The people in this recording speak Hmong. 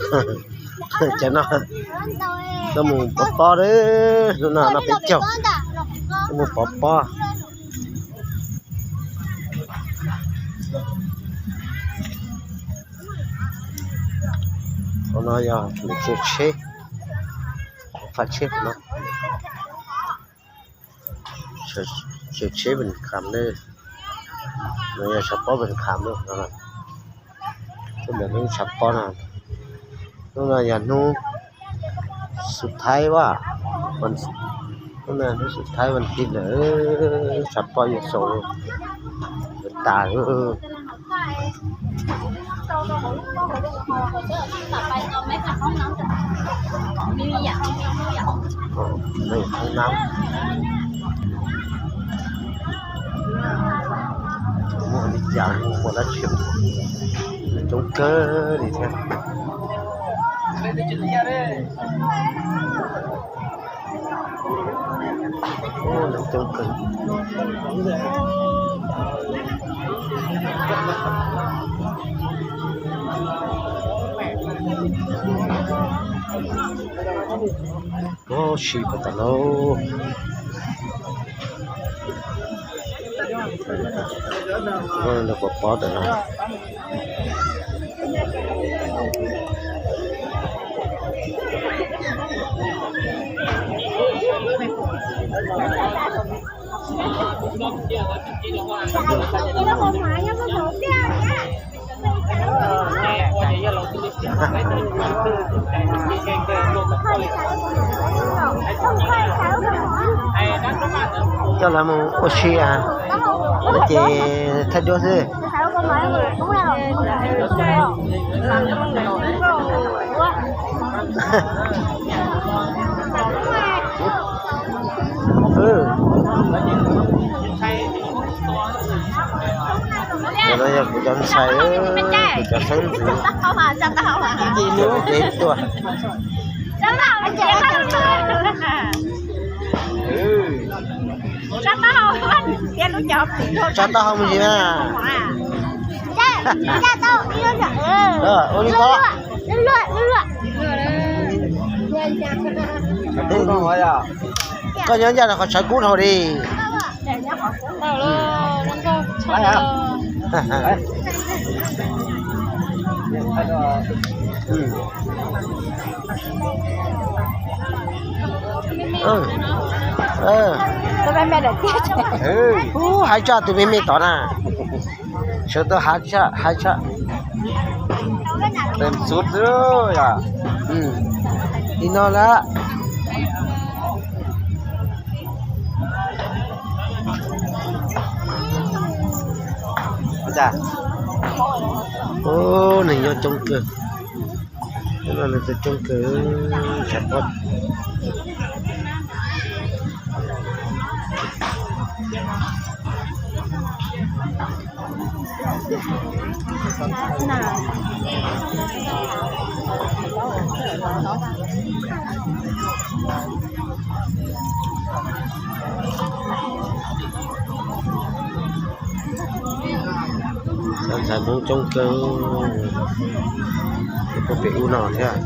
Cov no, no mus pov pob lawm, hnub no noj peb caug, no mus pov pob. Qhov no yog lawv cia tsheb, faj tsheb qhov no. Cia tsheb Vinh Kham na, no yog tshav pob Vinh Kham na, tus ntawm hnub tshav pob no. Hnub no yog hnub xub thaib vaj, hnub no hnub xub thaib vas thiv lawm, tshav pob yuav xaus tas. Muaj li cas ua dab tsi, coob kawg li thiab. Coob kawg. Ua si puas tas lauj. Lawv puas pov tawm no. Coj lawv mus ua si, ces thaij duab xwb. Cov no yog kuv cov ntxhais, kuv cov xeeb ntxwv, cov peb tuaj. Tsa taub hau mus ntsis na. Ua li ko. Koj nyob ncaj qhov tshav kub dhau li. Ub, haib tshaj tus me me tod na. Sawv tau haib tshaj, haib tshaj. Tes xub xwb yom. Li no lawm. Ub, neeg nyob coob kawg. Coob kawg, tshav pob. Cov ntxhais Hmoob coob kawg, puag pem ub no thiab.